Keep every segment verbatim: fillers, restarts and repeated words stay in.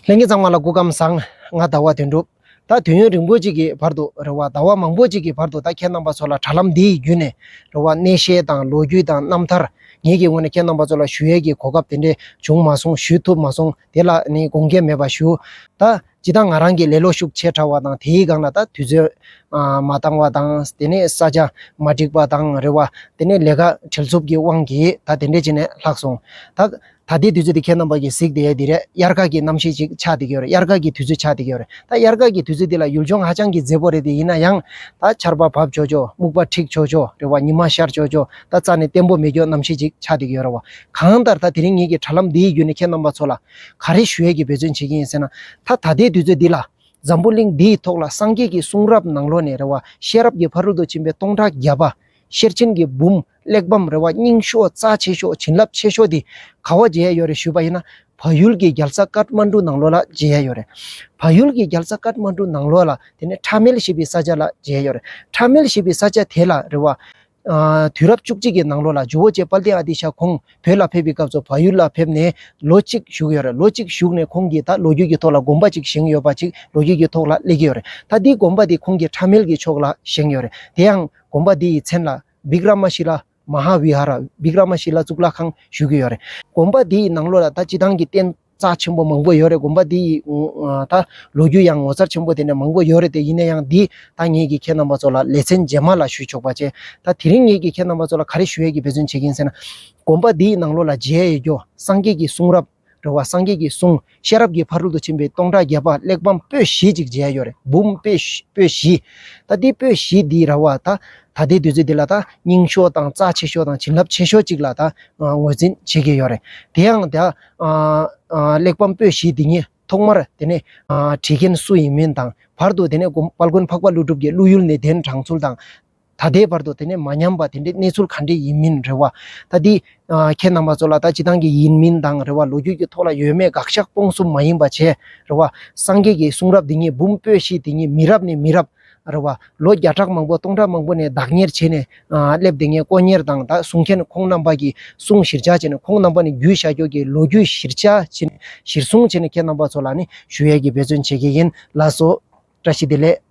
ལྷན་རྒྱས་ཚང་མ་ལ་སྐུ་ཁམས་བཟང་། ང་ཟླ་བ་དོན་གྲུབ། ད་དུས་ཡུན་རིང་པོ་ཅིག་གི་བར་དུ་རེད་བ། ཟླ་བ་མང་པོ་ཅིག་གི་བར་དུ་ད་ཁྱེད་རྣམ་པ་ཚོ་ལ་དྲ་ལམ་འདིའི་བརྒྱུད་ནས་རེད་བ། གནས་བཤད་དང་ལོ་རྒྱུས་དང་རྣམ་ཐར་ངེད་ཀྱི་ངོས་ནས་ཁྱེད་རྣམ་པ་ཚོ་ལ་ཞུ་ཡས་ཀྱི་གོ་སྐབས་དེ་འདྲས་བྱུང་མ་སོང་། ཞུ་ཐུབ་མ་སོང་། དེ་ལ་ནི་དགོངས་འགལ་མེད་པ་ཞུ། ད་སྤྱིར་བཏང་ང་རང་གི་ལས་སློབ་ཤུགས་ཆེ་དྲགས་པ་དང་དེའི་སྒང་ལ་ད་དུས་ཚོད་ཨ་མ་འདང་བ་དང་། དེ་ནས་ས་ཆ་མ་འགྲིག་པ་དང་རེད་བ། དེ་ནས་ལས་ཀ་བྲེལ་འཚུབ་ཀྱི་དབང་གིས་ད་དེ་འདྲས་བྱས་ནས་ལྷག་སོང་། ད་ད་ལྟའི་དུས་ཚོད་འདི་ཁྱེད་རྣམ་པ་གིས་གཟིགས་བསྡད་ཡས་འདི་རེད། དབྱར་ཁ་གི་གནམ་གཤིས་ཅིག་ཆགས་བསྡད་ཀྱི་ཡོད་རེད། དབྱར་ཁ་གི་དུས་ཚོད་ཆགས་བསྡད་ཀྱི་ཡོད་རེད། ད་དབྱར་ཁ་གི་དུས་ཚོད་འདི་ལ་ཡུལ་ལྗོངས་ཧ་ཅང་གི་མཛེས་པོ་རེད་དེ། ཡིན་ན་ཡང་ད་ཆར་པ་བབས་ཆོག་ཆོག་སྨུག་པ་འཁྲིགས་ཆོག་ཆོག་རེད་བ། ཉི་མ་ཤར་ཆོག་ཆོག་ད་རྩ་ནས་བརྟན་པོ་མེད་རྒྱུ་གནམ་གཤིས་ཅིག་ཆགས་བསྡད་ཀྱི་ཡོད་རེད་བ། གང་ལྟར་ད་དེ་རིང་ངེད་ཀྱི་དྲ་ལམ་འདིའི་བརྒྱུད་ནས་ཁྱེད་རྣམ་པ་ཚོ་ལ་ག་རེ་ཞུ་ཡས་ཀྱི་འབད་བརྩོན་བྱེད་ཀྱི་ཡིན་ཟེར་ན། ད་ད་ལྟའི་དུས་ཚོད་འདི་ལ་འཛམ་བུ་གླིང་འདིའི་ཐོག་ལ་སངས་རྒྱས་ཀྱི་གསུང་རབ་ནང་ལོགས་ནས་རེད་བ། ཤེས་རབ་ཀྱི་ཕ་རོལ་ཏུ་ཕྱིན་པའི་སྟོང་ཕྲག་བརྒྱ་པ། ཤེར་ཕྱིན་གྱི་འབུམ་གླེགས་བམ་རེད་བ། རྙིང་ཤོས་རྩ་ཆེ་ཤོས་བྱིན་རླབས་ཆེ་ཤོས་དེ་ག་བ་མཇལ་ཡ་ཡོད་རེད་ཞུས་པ་ཡིན་ན། བལ་ཡུལ་གྱི་རྒྱལ་ས་ཀཏ་མན་ཌུ་ནང་ལོགས་ལ་མཇལ་ཡ་ཡོད་རེད། བལ་ཡུལ་གྱི་རྒྱལ་ས་ཀཏ་མན་ཌུ་ནང་ལོགས་ལ་དེ་ནས་ཁྲ་མེལ་ཞེས་པའི་ས་ཆ་ལ་མཇལ་ཡ་ཡོད་རེད། ཁྲ་མེལ་ཞེས་པའི་ས་ཆ་དེ་ལ་རེད་བ། ཨ་དུས་རབས་བཅུ་གཅིག་གི་ནང་ལོགས་ལ་ཇོ་བོ་རྗེ་དཔལ་ལྡན་ཨ་ཏི་ཤ་ཁོང་བོད་ལ་ཕེབས་པའི་སྐབས་སུ་བལ་ཡུལ་ལ་ཕེབས་ནས་ལོ་གཅིག་བཞུགས་ཡོད་རེད། ལོ་གཅིག་བཞུགས་ནས་ཁོང་གིས་ད་ལོ་རྒྱུས་ཀྱི་ཐོག་ལ་དགོན་པ་གཅིག་བཞེངས་ཡོད་པ་ཅིག་ལོ་རྒྱུས་ཀྱི་ཐོག་ལ་སླེབས་ཀྱི་ཡོད་རེད། ད་འདིའི་དགོན་པ་འདི་ཁོང་གིས་ཁྲ་མེལ་གྱི་ཕྱོགས་ལ་བཞེངས་ཡོད་རེད། དེ་ཡང་དགོན་པ་འདི་ཡི་མཚན་ལ་བིཀ་ར་མ་ཤི་ལ་མ་ཧཱ་བི་ཧཱ་ར། བིཀ་ར་མ་ཤི་ལ་གཙུག་ལག་ཁང་ཞུ་གི་ཡོད་རེད། དགོན་པ་འདི་ཡི་ནང་ལོགས་ལ་ད་སྤྱིར་བཏང་གི་རྟེན་རྩ་ཆེན་པོ་མང་པོ་ཡོད་རེད། དགོན་པ་འདི་ཡི་ཨ་ད་ལོ་རྒྱུས་ཡང་ངོ་མཚར་ཆེན་པོ་དེ་འདྲ་མང་པོ་ཡོད་རེད་དེ། ཡིན་ན་ཡང་འདི་ད་ངེད་ཀྱིས་ཁྱེད་རྣམ་པ་ཚོ་ལ་ལེ་ཚན་རྗེས་མ་ལ་ཞུ་ཆོག་པ་བྱས། ད་དེ་རིང་ངེད་ཀྱིས་ཁྱེད་རྣམ་པ་ཚོ་ལ་ག་རེ་ཞུ་ཡས་ཀྱི་འབད་བརྩོན་བྱེད་ཀྱི་ཡིན་ཟེར་ན། དགོན་པ་འདི་ཡི་ནང་ལོགས་ལ་མཇལ་ཡས་ཀྱི་སངས་རྒྱས་ཀྱི་གསུང་རབ་རེད་བ། སངས་རྒྱས་ཀྱི་གསུང་ཤེས་རབ་ཀྱི་ཕ་རོལ་ཏུ་ཕྱིན་པའི་སྟོང་ཕྲག་བརྒྱ་པ་གླེགས་བམ་པོད་བཞི་ཅིག་མཇལ་ཡོད་རེད། འབུམ་པོད་བཞི། པོད་བཞི། ད་འདི་པོད་བཞི་འདི་རེད་བ། ད་ད་ལྟའི་དུས་ཚོད་འདི་ལ་ད་རྙིང་ཤོས་དང་རྩ་ཆེ་ཤོས་དང་བྱིན་རླབས་ཆེ་ཤོས་ཅིག་ལ་ད་ངོས་འཛིན་བྱེད་ཀྱི་ཡོད་རེད། དེ་ཡང་ད་གླེགས་བམ་པོད་བཞི་འདི་ཉིད་ཐོག་མར་དེ་ནས་བྲིས་མཁན་སུ་ཡིན་མིན་དང་། བར་དུ་དེ་ནས་དཔལ་མགོན་འཕགས་པ་ཀླུ་སྒྲུབ་ཀྱི་བློ་ཡུལ་ནས་གདན་དྲངས་ཚུལ་དང་། ད་ལྟའི་བར་དུ་དེ་ནས་མ་ཉམས་པ་དེ་འདྲའི་གནས་ཚུལ་ག་འདྲ་ཡིན་མིན་རེད་བ། ད་འདི་ཨ་ཁྱེད་རྣམ་པ་ཚོ་ལ་ད་སྤྱིར་བཏང་གི་ཡིན་མིན་དང་རེད་བ། ལོ་རྒྱུས་ཀྱི་ཐོག་ལ་ཡོད་མེད་དགག་བཞག་སྤོང་གསུམ་མ་ཡིན་པ་བྱས་རེད་བ། སངས་རྒྱས་ཀྱི་གསུང་རབ་འདི་ཉིད་འབུམ་པོད་བཞི་འདི་ཉིད་མི་རབས་ནས་མི་རབས་རེད་བ། ལོ་བརྒྱ་ཕྲག་མང་པོ་སྟོང་ཕྲག་མང་པོ་ནས་བདག་གཉེར་བྱས་ནས་ཨ་སླེབས་བསྡད་མཁན་དཀོན་གཉེར་དང་། ད་གསུང་མཁན་ཁོང་རྣམ་པ་གི་གསུང་གཞིར་བཞག་བྱས་ནས་ཁོང་རྣམ་པ་ནས་བརྒྱུད་བཞག་རྒྱུ་གི་ལོ་རྒྱུས་གཞིར་བཞག་བྱས་ནས་གཞིར་བཟུང་བྱས་ནས་ཁྱེད་རྣམ་པ་ཚོ་ལ་ནི་ཞུ་ཡས་ཀྱི་འབད་བརྩོན་བྱེད་ཀྱི་ཡིན། ལགས་སོ། བཀྲ་ཤིས་བདེ་ལེགས།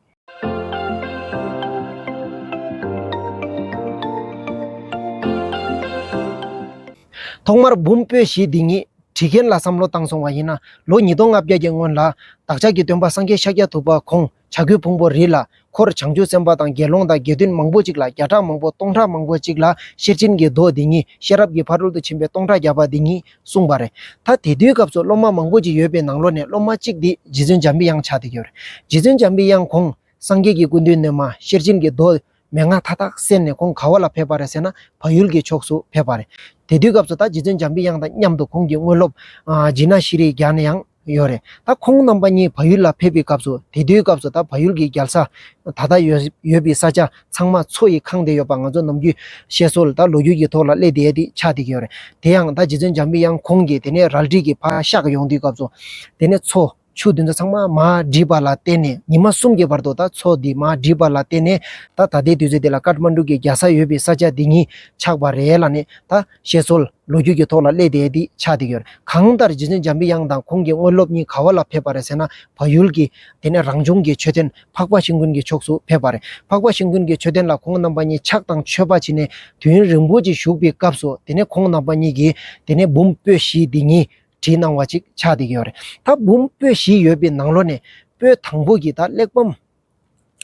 ཐོག་མར་འབུམ་པོད་བཞི་འདི་ཉིད་བྲིས་མཁན་ལ་བསམ་བློ་བཏང་སོང་བ་ཡིན་ན། ལོ་ཉིས་སྟོང་ལྔ་བརྒྱ་གི་སྔོན་ལ་བདག་ཅག་གི་སྟོན་པ་སངས་རྒྱས་ཤཱཀྱ་ཐུབ་པ་ཁོང་བྱ་རྒོད་ཕུང་པོ་རི་ལ་འཁོར་བྱང་ཆུབ་སེམས་དཔའ་དང་དགེ་སློང་དང་དགེ་འདུན་མང་པོ་ཅིག་ལ། བརྒྱ་ཕྲག་མང་པོ་སྟོང་ཕྲག་མང་པོ་ཅིག་ལ་ཤེར་ཕྱིན་གྱི་མདོ་འདི་ཉིད་ཤེས་རབ་ཀྱི་ཕ་རོལ་ཏུ་ཕྱིན་པའི་སྟོང་ཕྲག་བརྒྱ་པ་འདི་ཉིད་གསུངས་པ་རེད། ད་དེ་དུས་སྐབས་སུ་སློབ་མ་མང་པོ་ཅིག་ཡོད་པའི་ནང་ལོགས་ནས་སློབ་མ་གཅིག་འདི་རྗེ་བཙུན་འཇམ་པའི་དབྱངས་ཆགས་བསྡད་ཀྱི་ཡོད་རེད། རྗེ་བཙུན་འཇམ་པའི་དབྱངས་ཁོང་སངས་རྒྱས་ཀྱི་སྐུ་མདུན་ནས་མར་ཤེར་ཕྱིན་གྱི་མདོ་མན་ངག་མཐའ་དག་གསན་ནས་ཁོང་ག་བ་ལ་ཕེབས་པ་རེད་ཟེར་ན། བལ་ཡུལ་གྱི་ཕྱོགས་སུ་ཕེབས་པ་རེད། དེ་དུས་སྐབས་སུ་ད་རྗེ་བཙུན་འཇམ་པའི་དབྱངས་དང་མཉམ་དུ་ཁོང་གི་དངོས་སློབ་ཨ་ཇི་ན་ཤྲཱི་ཡི་རྒྱ་ནས་ཡང་ཡོད་རེད། ད་ཁོང་རྣམ་པ་གཉིས་བལ་ཡུལ་ལ་ཕེབས་པའི་སྐབས་སུ། དེ་དུས་སྐབས་སུ་ད་བལ་ཡུལ་གྱི་རྒྱལ་ས་ད་ལྟ་ཡོད་ཡོད་པའི་ས་ཆ་ཚང་མ་མཚོ་ཡིས་ཁེངས་བསྡད་ཡོད་པ་ང་ཚོ་ནམ་རྒྱུན་བཤད་སྲོལ་ད་ལོ་རྒྱུས་ཀྱི་ཐོག་ལ་སླེབས་བསྡད་ཡས་དེ་ཆགས་བསྡད་ཀྱི་ཡོད་རེད། དེ་ཡང་ད་རྗེ་བཙུན་འཇམ་པའི་དབྱངས་ཁོང་གིས་དེ་ནས་རལ་གྲི་གི་ཕར་གཤགས་ཡོང་དུས་སྐབས་སུ། དེ་ནས་མཚོ་ཆུ་དེ་ཚོ་ཚང་མ་མར་འགྲིབ་པ་ལ་བརྟེན་ནས། ཉི་མ་གསུམ་གྱི་བར་དུ་ད་མཚོ་འདི་མར་འགྲིབ་པ་ལ་བརྟེན་ནས། ད་ད་ལྟའི་དུས་ཚོད་འདི་ལ་ཀཏ་མན་ཌུ་གི་རྒྱལ་ས་ཡོད་པའི་ས་ཆ་འདི་ཉིད་ཆགས་པ་རེད་ལབ་ནས་ད་བཤད་སྲོལ་ལོ་རྒྱུས་ཀྱི་ཐོག་ལ་སླེབས་བསྡད་ཡས་འདི་ཆགས་བསྡད་ཀྱི་ཡོད་རེད། གང་ལྟར་རྗེ་བཙུན་འཇམ་པའི་དབྱངས་དང་ཁོང་གི་དངོས་སློབ་གཉིས་ག་བ་ལ་ཕེབས་པ་རེད་ཟེར་ན། བལ་ཡུལ་གྱི་དེ་ནས་རང་བྱུང་གི་མཆོད་རྟེན་འཕགས་པ་ཤིང་ཀུན་གྱི་ཕྱོགས་སུ་ཕེབས་པ་རེད། འཕགས་པ་ཤིང་ཀུན་གྱི་མཆོད་རྟེན་ལ་ཁོང་རྣམ་པ་གཉིས་ཕྱག་དང་མཆོད་པ་བྱས་ནས་དུས་ཡུན་རིང་པོ་ཅིག་བཞུགས་པའི་སྐབས་སུ། དེ་ནས་ཁོང་རྣམ་པ་གཉིས་ཀྱིས་དེ་ནས་འབུམ་པོད་བཞི་འདི་ཉིད་བྲིས་གནང་བ་ཅིག་ཆགས་བསྡད་ཀྱི་ཡོད་རེད། ད་འབུམ་པོད་བཞི་ཡོད་པའི་ནང་ལོགས་ནས་པོད་དང་པོ་གི་ད་གླེགས་བམ།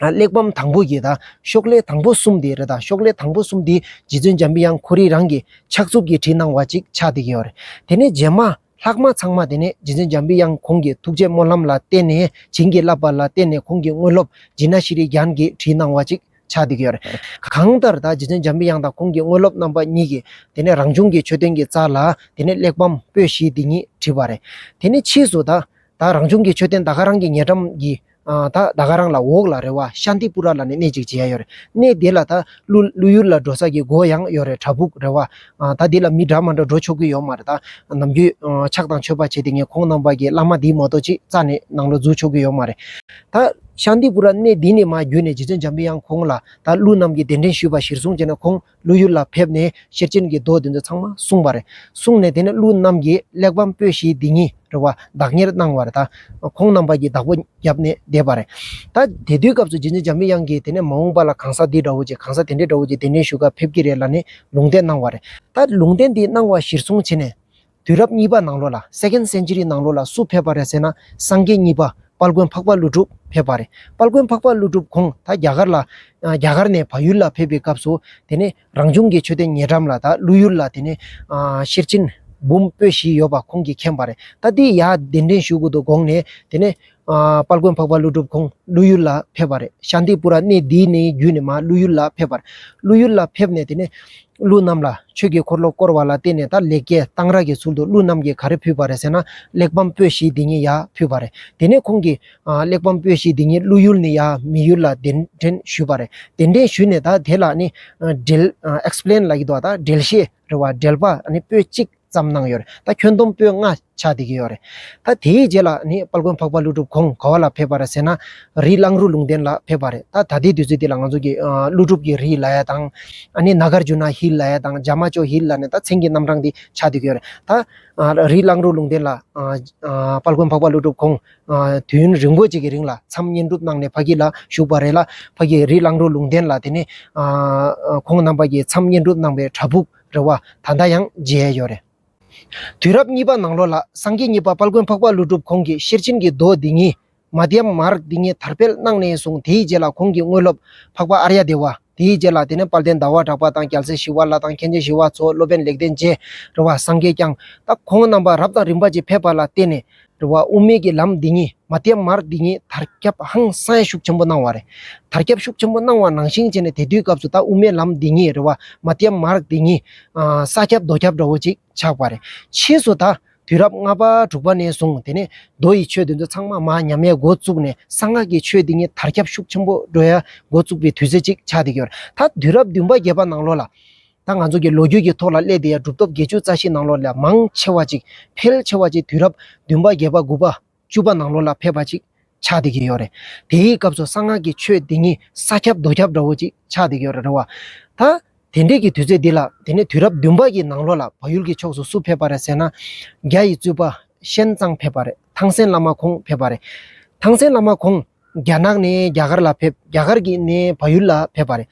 ཨ་གླེགས་བམ་དང་པོ་གི་ད་ཤོག་ལྷེ་དང་པོ་གསུམ་དེ་རེད། ད་ཤོག་ལྷེ་དང་པོ་གསུམ་དེ་རྗེ་བཙུན་འཇམ་པའི་དབྱངས་ཁོ་རང་རང་གི་ཕྱག་མཛུབ་ཀྱིས་བྲིས་གནང་བ་ཅིག་ཆགས་བསྡད་ཀྱི་ཡོད་རེད། དེ་ནས་རྗེས་མ་ལྷག་མ་ཚང་མ་དེ་ནས་རྗེ་བཙུན་འཇམ་པའི་དབྱངས་ཁོང་གི་ཐུགས་རྗེ་སྨོན་ལམ་ལ་བརྟེན་ནས། བྱིན་གྱིས་བརླབས་པ་ལ་བརྟེན་ནས་ཁོང་གི་དངོས་སློབ་ཇི་ན་ཤྲཱི་རྒྱན་གྱིས་བྲིས་གནང་བ་ཅིག་ཆགས་བསྡད་ཀྱི་ཡོད་རེད། གང་ལྟར་ད་རྗེ་བཙུན་འཇམ་པའི་དབྱངས་དང་ཁོང་གི་དངོས་སློབ་རྣམ་པ་གཉིས་ཀྱིས་དེ་ནས་རང་བྱུང་གི་མཆོད་རྟེན་གྱི་རྩ་ལ་དེ་ནས་གླེགས་བམ་པོད་བཞི་འདི་ཉིད་བྲིས་པ་རེད། དེ་ནས་ཕྱིས་སུ་ད་ད་རང་བྱུང་གི་མཆོད་རྟེན་ད་ག་རང་གི་ཉེ་འགྲམ་གྱི་ཨ་ད་ད་ག་རང་ལ་འོག་ལ་རེད་བ། ཤཱནྟི་པུ་ར་ལབ་ནས་གནས་གཅིག་མཇལ་ཡ་ཡོད་རེད། གནས་དེ་ལ་ད་ཀླུ་ཀླུ་ཡུལ་ལ་འགྲོ་ས་གི་སྒོ་ཡང་ཡོད་རེད། བྲག་ཕུག་རེད་བ། ཨ་ད་དེ་ལ་མི་འདྲ་མི་འདྲ་འགྲོ་ཆོག་གི་ཡོད་མ་རེད། ད་ནམ་རྒྱུན་ཨ་ཕྱག་དང་མཆོད་པ་བྱེད་དེ་ངས་ཁོང་རྣམ་པ་གི་བླ་མ་དེ་མ་གཏོགས་ཅིག་རྩ་ནས་ནང་ལོགས་འཛུལ་ཆོག་གི་ཡོད་མ་རེད། ད་ཤཱནྟི་པུ་ར་གནས་འདི་ནས་མར་བརྒྱུད་ནས་རྗེ་བཙུན་འཇམ་པའི་དབྱངས་ཁོང་ལ་ད་ཀླུ་རྣམས་ཀྱིས་གདན་འདྲེན་ཞུས་པ་གཞིར་བཟུང་བྱས་ནས་ཁོང་ཀླུ་ཡུལ་ལ་ཕེབས་ནས་ཤེར་ཕྱིན་གྱི་མདོ་དེ་ཚོ་ཚང་མ་གསུངས་པ་རེད། གསུངས་ནས་དེ་ནས་ཀླུ་རྣམས་ཀྱིས་གླེགས་བམ་པོད་བཞི་འདི་ཉིད་ རེད་བ། བདག་གཉེར་གནང་བ་རེད། ད་ཁོང་རྣམ་པ་གིས་བདག་པོ་བརྒྱབ་ནས་བསྡད་པ་རེད། ད་དེ་དུས་སྐབས་སུ་རྗེ་བཙུན་འཇམ་པའི་དབྱངས་ཀྱིས་དེ་ནས་མ་འོངས་པ་ལ་གང་ཟག་འདི་འདྲ་བོ་ཅིག་གང་ཟག་དེ་འདྲའི་འདྲ་བོ་ཅིག་གདན་འདྲེན་ཞུ་ག་ཕེབས་ཀྱི་རེད་ལབ་ནས་ལུང་བསྟན་གནང་བ་རེད། ད་ལུང་བསྟན་འདི་གནང་བ་གཞིར་བཟུང་བྱས་ནས། དུས་རབས་གཉིས་པ་ནང་ལོགས་ལ་second century ནང་ལོགས་ལ་སུ་ཕེབས་པ་རེད་ཟེར་ན། སངས་རྒྱས་གཉིས་པ་དཔལ་མགོན་འཕགས་པ་ཀླུ་སྒྲུབ་ཕེབས་པ་རེད། དཔལ་མགོན་འཕགས་པ་ཀླུ་སྒྲུབ་ཁོང་ད་རྒྱ་གར་ལ་ཨ་རྒྱ་གར་ནས་བལ་ཡུལ་ལ་ཕེབས་པའི་སྐབས་སུ། དེ་ནས་རང་བྱུང་གི་མཆོད་རྟེན་ཉེ་འགྲམ་ལ་ད་ཀླུ་ཡུལ་ལ་དེ་ནས་ཨ་ཤེར་ཕྱིན་འབུམ་པོད་བཞི་ཡོད་པ་ཁོང་གིས་མཁྱེན་པ་རེད། ད་འདི་ཡར་གདན་འདྲེན་ཞུ་དགོས་འདུག་དགོངས་ནས། དེ་ནས་ཨ་དཔལ་མགོན་འཕགས་པ་ཀླུ་སྒྲུབ་ཁོང་ཀླུ་ཡུལ་ལ་ཕེབས་པ་རེད། ཤཱནྟི་པུ་ར་གནས་འདི་ནས་བརྒྱུད་ནས་མར་ཀླུ་ཡུལ་ལ་ཕེབས་པ་རེད། ཀླུ་ཡུལ་ལ་ཕེབས་ནས་དེ་ནས་ཀླུ་རྣམས་ལ་ཆོས་ཀྱི་འཁོར་ལོ་བསྐོར་བ་ལ་བརྟེན་ནས། ད་ལེགས་སྐྱེས་གཏང་རག་གི་ཚུལ་དུ་ཀླུ་རྣམས་ཀྱིས་ག་རེ་ཕུལ་བ་རེད་ཟེར་ན། གླེགས་བམ་པོད་བཞི་འདི་ཉིད་ཡར་ཕུལ་བ་རེད། དེ་ནས་ཁོང་གིས་ཨ་གླེགས་བམ་པོད་བཞི་འདི་ཉིད་ཀླུ་ཡུལ་ནས་ཡར་མི་ཡུལ་ལ་གདན་འདྲེན་ཞུས་པ་རེད། གདན་འདྲེན་ཞུས་ནས་ད་དེ་ལ་ནི་ཨ་འགྲེལ་ཨ་explain ལབ་ཀྱི་འདུག་ད་འགྲེལ་བཤད་རེད་བ། འགྲེལ་པ་ནི་པོད་གཅིག་ཙམ་གནང་ཡོད་རེད། ད་ཁྱོན་བསྡོམས་པོད་ལྔ་ཆགས་བསྡད་ཀྱི་ཡོད་རེད། ད་དེའི་རྗེས་ལ་ནི་དཔལ་མགོན་འཕགས་པ་ཀླུ་སྒྲུབ་ཁོང་ག་བ་ལ་ཕེབས་པ་རེད་ཟེར་ན། རི་གླང་རུ་ལུང་བསྟན་ལ་ཕེབས་པ་རེད། ད་ད་ལྟའི་དུས་ཚོད་འདི་ལ་ང་ཚོ་གི་ཨ་ཀླུ་སྒྲུབ་ཀྱི་རི་ལབ་ཡ་དང་། ཨ་ནི་ནཱ་གར་ཇུ་ན་ཧིལ་ལབ་ཡ་དང་། ཇ་མ་ཅོ་ཧིལ་ལབ་ནས་ད་མཚན་གྱི་རྣམ་གྲངས་འདི་ཆགས་བསྡད་ཀྱི་ཡོད་རེད། ད་ཨ་རི་གླང་རུ་ལུང་བསྟན་ལ་ཨ་ཨ་དཔལ་མགོན་འཕགས་པ་ཀླུ་སྒྲུབ་ཁོང་ཨ་དུས་ཡུན་རིང་པོ་ཅིག་གི་རིང་ལ་མཚམས་བསྙེན་སྒྲུབ་གནང་ནས་ཕ་གི་ལ་བཞུགས་པ་རེད་ལ། ཕ་གི་རི་གླང་རུ་ལུང་བསྟན་ལ་དེ་ནས་ཨ་ཨ་ཁོང་རྣམ་པ་གིས་མཚམས་བསྙེན་སྒྲུབ་གནང་བའི་བྲག་ཕུག་རེད་བ། ད་ལྟ་ཡང་མཇལ་ཡ་ཡོད་རེད། དུས་རབས་གཉིས་པ་ནང་ལོགས་ལ་སངས་རྒྱས་གཉིས་པ་དཔལ་མགོན་འཕགས་པ་ཀླུ་སྒྲུབ་ཁོང་གིས་ཤེར་ཕྱིན་གྱི་མདོ་འདི་ཉིད་མ་དྷྱ་མཱརྒ་འདི་ཉིད་དར་སྤེལ་གནང་ནས་བཟུང་། དེའི་རྗེས་ལ་ཁོང་གི་དངོས་སློབ་འཕགས་པ་ཨཱརྱ་དེ་བ། དེའི་རྗེས་ལ་དེ་ནས་དཔལ་ལྡན་ཟླ་བ་གྲགས་པ་དང་། རྒྱལ་སྲས་ཞི་བ་ལྷ་དང་། མཁན་ཆེན་ཞི་བ་འཚོ། སློབ་དཔོན་ལེགས་ལྡན་འབྱེད་རེད་བ། སངས་རྒྱས་བསྐྱངས། ད་ཁོང་རྣམ་པ་རབ་དང་རིམ་པ་ཅིག་ཕེབས་པ་ལ་བརྟེན་ནས་རེད་བ། དབུ་མའི་གི་ལམ་འདི་ཉིད་མ་དྷྱ་མཱརྒ་འདི་ཉིད་དར་ཁྱབ་ཧང་སང་ཡ་ཤུགས་ཆེན་པོ་གནང་བ་རེད། དར་ཁྱབ་ཤུགས་ཆེན་པོ་གནང་བ་ནང་བཞིན་བྱས་ནས་དེ་དུས་སྐབས་སུ་ད་དབུ་མའི་ལམ་འདི་ཉིད་རེད་བ། མ་དྷྱ་མཱརྒ་འདི་ཉིད་ཨ་ས་ཁྱབ་རྡོ་ཁྱབ་འདྲ་བོ་ཅིག་ཆགས་པ་རེད། ཕྱིས་སུ་ད་དུས་རབས་ལྔ་པ་དྲུག་པ་ནས་བཟུང་དེ་ནས་མདོ་ཡི་ཆོས་འདི་ཚོ་ཚང་མ་མར་ཉམས་ཡས་འགོ་བཙུགས་ནས། གསང་སྔགས་ཀྱི་ཆོས་འདི་ཉིད་དར་ཁྱབ་ཤུགས་ཆེན་པོ་འགྲོ་ཡ་འགོ་བཙུགས་པའི་དུས་ཚོད་ཅིག་ཆགས་བསྡད་ཀྱི་ཡོད་རེད། ད་དུས་རབས་བདུན་པ་བརྒྱད་པ་ནང་ལོགས་ལ། ད་ང་ཚོ་གི་ལོ་རྒྱུས་ཀྱི་ཐོག་ལ་སླེབས་བསྡད་ཡ་གྲུབ་ཐོབ་བརྒྱད་ཅུ་རྩ་བཞི་ནང་ལོགས་ལ་མང་ཆེ་བ་ཅིག་འཕེལ་ཆེ་བ་ཅིག་དུས་རབས་བདུན་པ་བརྒྱད་པ་དགུ་པ་བཅུ་པ་ནང་ལོགས་ལ་ཕེབས་པ་ཅིག་ཆགས་བསྡད་ཀྱི་ཡོད་རེད། དེའི་སྐབས་སུ་གསང་སྔགས་ཀྱི་ཆོས་འདི་ཉིད་ས་ཁྱབ་རྡོ་ཁྱབ་འདྲ་བོ་ཅིག་ཆགས་བསྡད་ཀྱི་ཡོད་རེད་བ། ད་དེ་འདྲའི་གི་དུས་ཚོད་འདི་ལ། དེ་ནས་དུས་རབས་བདུན་པ་གི་ནང་ལོགས་ལ་བལ་ཡུལ་གྱི་ཕྱོགས་སུ་སུ་ཕེབས་པ་རེད་ཟེར་ན། རྒྱ་ཡི་གཙོས་པ་ཤན་ཙང་ཕེབས་པ་རེད། ཐང་སན་བླ་མ་ཁོང་ཕེབས་པ་རེད། ཐང་སན་བླ་མ་ཁོང་རྒྱ་ནག་ནས་རྒྱ་གར་ལ་ཕེབས། རྒྱ་གར་གྱི་ནས་བལ་ཡུལ་ལ་ཕེབས་པ་རེད།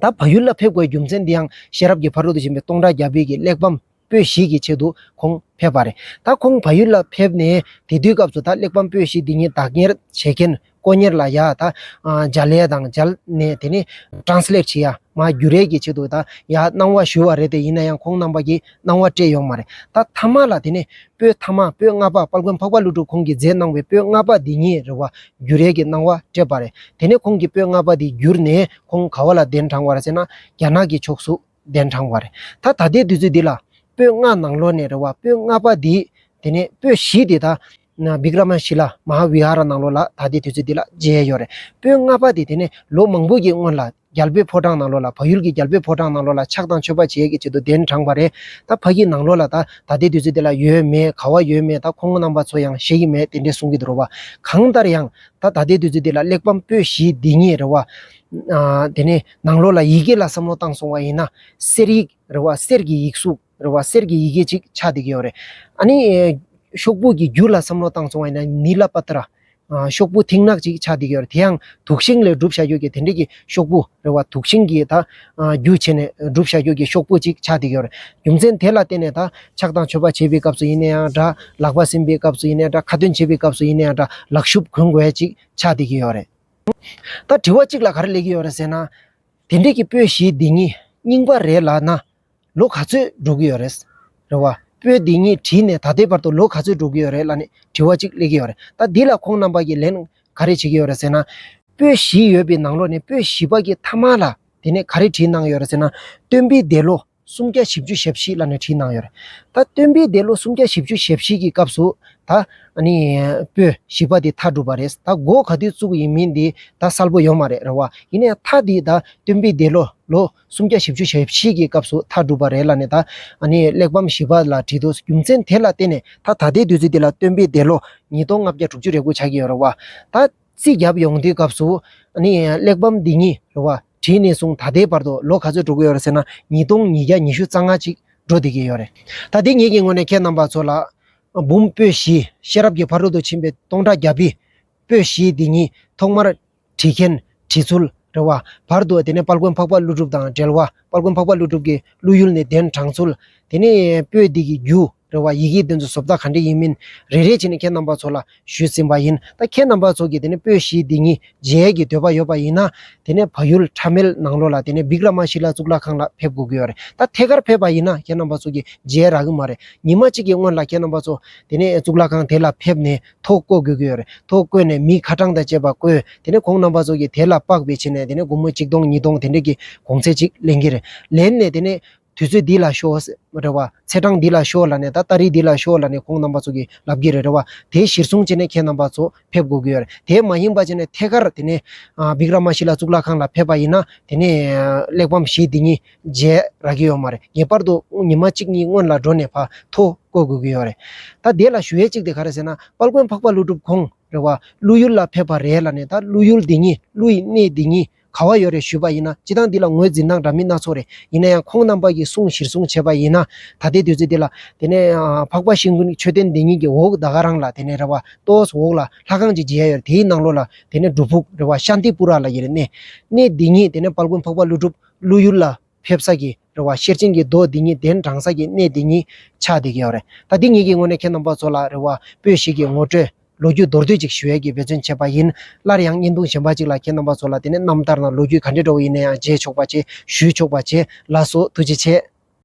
ད་བལ་ཡུལ་ལ་ཕེབས་དགོས་རྒྱུ་མཚན་འདི་ཡང་ཤེས་རབ་ཀྱི་ཕ་རོལ་ཏུ་ཕྱིན་པའི་སྟོང་ཕྲག་བརྒྱ་པའི་གི་གླེགས་བམ་པོད་བཞི་གི་ཆེད་དུ་ཁོང་ཕེབས་པ་རེད། ད་ཁོང་བལ་ཡུལ་ལ་ཕེབས་ནས་དེ་དུས་སྐབས་སུ་ད་གླེགས་བམ་པོད་བཞི་འདི་ཉིད་བདག་གཉེར་བྱེད་མཁན། དཀོན་གཉེར་ལ་ཡ་ད་ཨ་མཇལ་ཡ་དང་མཇལ་ནས་དེ་ནས་translate བྱེད་ཡ་མར་བསྒྱུར་ཡས་ཀྱི་ཆེད་དུ་ད་ཡར་གནང་བ་ཞུས་པ་རེད་དེ། ཡིན་ན་ཡང་ཁོང་རྣམ་པ་གིས་གནང་བ་སྤྲད་ཡོད་མ་རེད། ད་མཐའ་མ་ལ་དེ་ནས་པོད་མཐའ་མ། པོད་ལྔ་པ། དཔལ་མགོན་འཕགས་པ་ཀླུ་སྒྲུབ་ཁོང་གིས་མཛད་གནང་བའི་པོད་ལྔ་པ་འདི་ཉིད་རེད་བ། བསྒྱུར་ཡས་ཀྱི་གནང་བ་སྤྲད་པ་རེད། དེ་ནས་ཁོང་གིས་པོད་ལྔ་པ་འདི་བསྒྱུར་ནས་ཁོང་ག་བ་ལ་གདན་དྲངས་པ་རེད་ཟེར་ན། རྒྱ་ནག་གི་ཕྱོགས་སུ་གདན་དྲངས་པ་རེད། ད་ད་ལྟའི་དུས་ཚོད་འདི་ལ་པོད་ལྔ་ནང་ལོགས་ནས་རེད་བ། པོད་ལྔ་པ་འདི། དེ་ནས་པོད་བཞི་འདི་ད་ན་བི་ཀྲ་མ་ཤི་ལ་མ་ཧཱ་བི་ཧཱ་ར་ནང་ལོགས་ལ་ད་ལྟའི་དུས་ཚོད་འདི་ལ་མཇལ་ཡོད་རེད། པོད་ལྔ་པ་འདི་དེ་ནས་ལོ་མང་པོ་གི་སྔོན་ལ་རྒྱལ་པོའི་ཕོ་བྲང་ནང་ལོགས་ལ། བལ་ཡུལ་གྱི་རྒྱལ་པོའི་ཕོ་བྲང་ནང་ལོགས་ལ་ཕྱག་དང་མཆོད་པ་བྱེད་ཀྱི་ཆེད་དུ་གདན་དྲངས་པ་རེད། ད་ཕ་གི་ནང་ལོགས་ལ་ད་ད་ལྟའི་དུས་ཚོད་འདི་ལ་ཡོད་མེད། ག་བ་ཡོད་མེད་ད་ཁོང་རྣམ་པ་ཚོ་ཡང་ཤེས་ཀྱི་མེད། དེ་འདྲས་གསུང་གི་འདུག་རོ་བ། གང་ལྟར་ཡང་ད་ད་ལྟའི་དུས་ཚོད་འདི་ལ་གླེགས་བམ་པོད་བཞི་འདི་ཉིད་རེད་བ། ཨ་དེ་ནས་ནང་ལོགས་ལ་ཡི་གེ་ལ་བསམ་བློ་བཏང་སོང་བ་ཡིན་ན། གསེར་ཡིག་རེད་བ། གསེར་གྱི་ཡིག་གཟུགས་རེད་བ། གསེར་གྱི་ཡི་གེ་ཅིག་ཆགས་བསྡད་ཀྱི་ཡོད་རེད། ཨ་ནི་ཤོག་བུ་གི་རྒྱུ་ལ་བསམ་བློ་བཏང་སོང་བ་ཡིན་ན། ནི་ལ་པ་ཏྲ། ཨ་ཤོག་བུ་མཐིང་ནག་ཅིག་ཆགས་བསྡད་ཀྱི་ཡོད་རེད། དེ་ཡང་དུག་ཤིང་ལས་གྲུབ་བཞག་ཡོད་ཀྱི་དེ་འདྲས་ཀྱི་ཤོག་བུ་རེད་བ། དུག་ཤིང་གི་ད་ཨ་རྒྱུ་བྱས་ནས་གྲུབ་བཞག་ཡོད་ཀྱི་ཤོག་བུ་ཅིག་ཆགས་བསྡད་ཀྱི་ཡོད་རེད། རྒྱུ་མཚན་དེ་ལ་བརྟེན་ནས་ད་ཕྱག་དང་མཆོད་པ་བྱེད་པའི་སྐབས་སུ་ཡིན་ན་ཡང་འདྲ། ལག་པ་ཟིན་པའི་སྐབས་སུ་ཡིན་ན་ཡང་འདྲ། ཁ་ཏོན་བྱེད་པའི་སྐབས་སུ་ཡིན་ན་ཡང་འདྲ། ལག་ཤུབས་གོན་དགོས་ཡ་ཅིག་ཆགས་བསྡད་ཀྱི་ཡོད་རེད། ད་དྲི་བ་གཅིག་ལ་ག་རེ་སླེབས་ཀྱི་ཡོད་རེད་ཟེར་ན། དེ་འདྲས་ཀྱི་པོད་བཞི་འདི་ཉིད་རྙིང་པ་རེད་ལབ་ན། ལོ་ག་ཚོད་འགྲོ་གི་ཡོད་རེད། རེད་བ། པོད་འདི་ཉིད་བྲིས་ནས་ད་ལྟའི་བར་དུ་ལོ་ག་ཚོད་འགྲོ་གི་ཡོད་རེད་ལབ་ནས་དྲི་བ་གཅིག་སླེབས་ཀྱི་ཡོད་རེད། ད་འདི་ལ་ཁོང་རྣམ་པ་གིས་ལན་ག་རེ་བྱེད་ཀྱི་ཡོད་རེད་ཟེར་ན། པོད་བཞི་ཡོད་པའི་ནང་ལོགས་ནས་པོད་བཞི་པ་གི་མཐའ་མ་ལ་དེ་ནས་ག་རེ་བྲིས་གནང་ཡོད་རེད་ཟེར་ན། སྟོན་པའི་འདས་ལོ་སུམ་བརྒྱ་བཞི་བཅུ་ཞེ་བཞི་ལབ་ནས་བྲིས་གནང་ཡོད་རེད། ད་སྟོན་པའི་འདས་ལོ་སུམ་བརྒྱ་བཞི་བཅུ་ཞེ་བཞི་གི་སྐབས་སུ་ད་ཨ་ནི་པོད་བཞི་པ་དེ་མཐའ་གྲུབ་པ་རེད། ད་འགོ་ག་དུས་བཙུགས་ཡིན་མིན་དེ་ད་གསལ་པོ་ཡོད་མ་རེད། རེད་བ། ཡིན་ནའི་མཐའ་དེ་ད་སྟོན་པའི་འདས་ལོ་ལོ་སུམ་བརྒྱ་བཞི་བཅུ་ཞེ་བཞི་གི་སྐབས་སུ་མཐའ་གྲུབ་པ་རེད་ལབ་ནས། ད་ཨ་ནི་གླེགས་བམ་བཞི་པ་ལ་བྲིས་འདུག་རྒྱུ་མཚན་དེ་ལ་བརྟེན་ནས་ད་ད་ལྟའི་དུས་ཚོད་འདི་ལ་སྟོན་པའི་འདས་ལོ་ཉིས་སྟོང་ལྔ་བརྒྱ་དྲུག་ཅུ་རེ་དགུ་ཆགས་ཀྱི་ཡོད་རེད་བ། ད་རྩིས་རྒྱབ་ཡོང་དུས་སྐབས་སུ་ཨ་ནི་གླེགས་བམ་འདི་ཉིད་རེད་བ། བྲིས་ནས་བཟུང་ད་ལྟའི་བར་དུ་ལོ་ག་ཚོད་འགྲོ་གི་ཡོད་རེད་ཟེར་ན། ཉིས་སྟོང་ཉིས་བརྒྱ་ཉི་ཤུ་རྩ་ལྔ་ཅིག་འགྲོ་བསྡད་ཀྱི་ཡོད་རེད། ད་འདི་ངེད་ཀྱི་ངོས་ནས་ཁྱེད་རྣམ་པ་ཚོ་ལ་ འབུམ་པོད་བཞི་ཤེས་རབ་ཀྱི་ཕ་རོལ་ཏུ་ཕྱིན་པའི་སྟོང་ཕྲག་བརྒྱ་པའི་པོད་བཞི་འདི་ཉིད་ཐོག་མར་བྲིས་མཁན་བྲིས་ཚུལ་རེད་བ། བར་དུ་དེ་ནས་དཔལ་མགོན་འཕགས་པ་ཀླུ་སྒྲུབ་དང་འབྲེལ་བ། དཔལ་མགོན་འཕགས་པ་ཀླུ་སྒྲུབ་ཀྱིས་ཀླུ་ཡུལ་ནས་གདན་དྲངས་ཚུལ། དེ་ནས་པོད་འདི་གི་རྒྱུ་རེད་བ། ཡི་གེ་དེ་ཚོ་བཟོ་ལྟ་ག་འདྲ་ཡིན་མིན་རེ་རེ་བྱས་ནས་ཁྱེད་རྣམ་པ་ཚོ་ལ་ཞུས་ཟིན་པ་ཡིན། ད་ཁྱེད་རྣམ་པ་ཚོ་གིས་དེ་ནས་པོད་བཞི་འདི་ཉིད་མཇལ་གྱི་འདོད་པ་ཡོད་པ་ཡིན་ན། དེ་ནས་བལ་ཡུལ་ཁྲ་མེལ་ནང་ལོགས་ལ་དེ་ནས་བིག་ར་མ་ཤི་ལ་གཙུག་ལག་ཁང་ལ་ཕེབས་དགོས་ཀྱི་ཡོད་རེད། ད་ཐད་ཀར་ཕེབས་པ་ཡིན་ན་ཁྱེད་རྣམ་པ་ཚོ་གིས་མཇལ་རག་གི་མ་རེད། ཉི་མ་གཅིག་གི་སྔོན་ལ་ཁྱེད་རྣམ་པ་ཚོ་དེ་ནས་གཙུག་ལག་ཁང་དེ་ལ་ཕེབས་ནས་ཐོ་བཀོད་དགོས་ཀྱི་ཡོད་རེད། ཐོ་བཀོད་ནས་མི་ཁ་གྲངས་དང་བཅས་པ་བཀོད། དེ་ནས་ཁོང་རྣམ་པ་ཚོ་གིས་དེ་ལ་དཔག་པའི་ཆ་ནས་དེ་ནས་སྒོར་མོ་གཅིག་སྟོང་ཉིས་སྟོང་དེ་འདྲས་ཀྱི་གོང་ཚད་ཅིག་ལེན་གྱི་རེད། ལེན་ནས་དེ་ནས་དུས་ཚོད་འདི་ལ་ཤོག་རེད་བ། ཚེས་གྲངས་འདི་ལ་ཤོག་ལབ་ནས། ད་ཏ་རིག་འདི་ལ་ཤོག་ལབ་ནས་ཁོང་རྣམ་པ་ཚོ་གིས་ལབ་ཀྱི་རེད། རེད་བ། དེ་གཞིར་བཟུང་བྱས་ནས་ཁྱེད་རྣམ་པ་ཚོ་ཕེབས་དགོས་ཀྱི་ཡོད་རེད། དེ་མ་ཡིན་པ་བྱས་ནས་ཐད་ཀར་དེ་ནས་ཨ་བིག་ར་མ་ཤི་ལ་གཙུག་ལག་ཁང་ལ་ཕེབས་པ་ཡིན་ན་དེ་ནས་ཨ་གླེགས་བམ་བཞི་འདི་ཉིད་མཇལ་རག་གི་ཡོད་མ་རེད། ངེས་པར་དུ་ཉི་མ་གཅིག་གཉིས་སྔོན་ལ་འགྲོ་ནས་ཕར་ཐོ་བཀོད་དགོས་ཀྱི་ཡོད་རེད། ད་དེ་ལ་ཞུ་ཡས་གཅིག་དེ་ག་རེ་ཟེར་ན། དཔལ་མགོན་འཕགས་པ་ཀླུ་སྒྲུབ་ཁོང་རེད་བ། ཀླུ་ཡུལ་ལ་ཕེབས་པ་རེད་ལབ་ནས། ད་ཀླུ་ཡུལ་འདི་ཉིད་ཀླུ་ཡི་གནས་འདི་ཉིད་ག་བ་ཡོད་རེད་ཞུས་པ་ཡིན་ན། སྤྱིར་བཏང་འདི་ལ་ངོས་འཛིན་སྟངས་འདྲ་མིན་སྣ་ཚོགས་རེད། ཡིན་ན་ཡང་ཁོང་རྣམ་པ་གི་གསུང་གཞིར་བཟུང་བྱས་པ་ཡིན་ན། ད་ལྟའི་དུས་ཚོད་འདི་ལ་དེ་ནས་ཨ་འཕགས་པ་ཤིང་ཀུན་མཆོད་རྟེན་འདི་ཉིད་ཀྱི་འོག་ད་ག་རང་ལ་དེ་ནས་རེད་བ། ཏོག་ཙམ་འོག་ལ་ལྷ་ཁང་ཅིག་མཇལ་ཡོད་རེད། དེའི་ནང་ལོགས་ལ་དེ་ནས་སྒྲུབ་ཕུག་རེད་བ། ཤཱནྟི་པུ་ར་ལབ་ཀྱི་རེད། གནས་གནས་འདི་ཉིད་དེ་ནས་དཔལ་མགོན་འཕགས་པ་ཀླུ་སྒྲུབ་ཀླུ་ཡུལ་ལ་ཕེབས་ས་གི་རེད་བ། ཤེར་ཕྱིན་གྱི་མདོ་འདི་ཉིད་གདན་དྲངས་ས་གི་གནས་འདི་ཉིད་ཆགས་བསྡད་ཀྱི་ཡོད་རེད། ད་འདི་ཉིད་ཀྱི་ངོས་ནས་ཁྱེད་རྣམ་པ་ཚོ་ལ་རེད་བ། པོད་བཞི་གི་ངོ་སྤྲོད་ལོ་རྒྱུས་མདོར་བསྡུས་ཅིག་ཞུ་ཡས་ཀྱི་འབད་བརྩོན་བྱས་པ་ཡིན། སླར་ཡང་བརྙན་ཐུང་གཞན་པ་ཅིག་ལ་ཁྱེད་རྣམ་པ་ཚོ་ལ་དེ་ནས་རྣམ་ཐར་ནང་ལོ་རྒྱུས་ག་འདྲ་འདྲ་བོ་ཡིན་ན་ཡང་མཇལ་ཆོག་པ་བྱེད། ཞུ་ཆོག་པ་བྱེད། ལགས་སོ། ཐུགས་རྗེ་ཆེ།